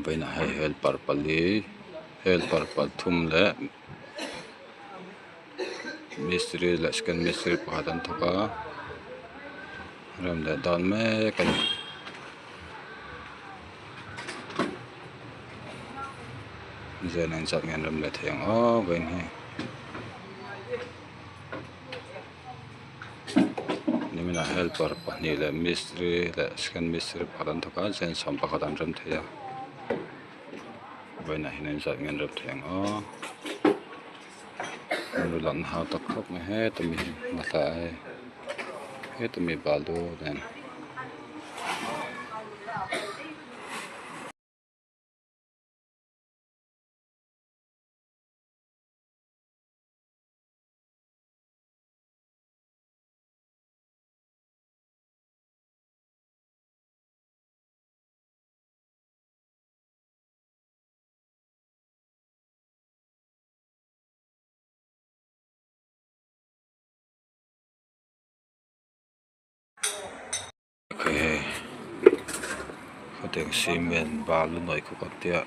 Vawiinah hei helper pali helper pathum leh mistiri leh second mistiri pakhat an thawk a rem leh dan mek a ni. Zen engzat nge an rem leh thei ang aw vawiin hi. Niminah helper pahnih leh mistiri leh second mistiri pakhat an thawk a zen sawmpakhat an rem thei a vawiinah hian engzat nge an rem thei ang aw an ru lakna hau tak khawp mai heta mi hi hla hei heta mi balu nen. Khawtiang cement balu nawi khawp ang tia.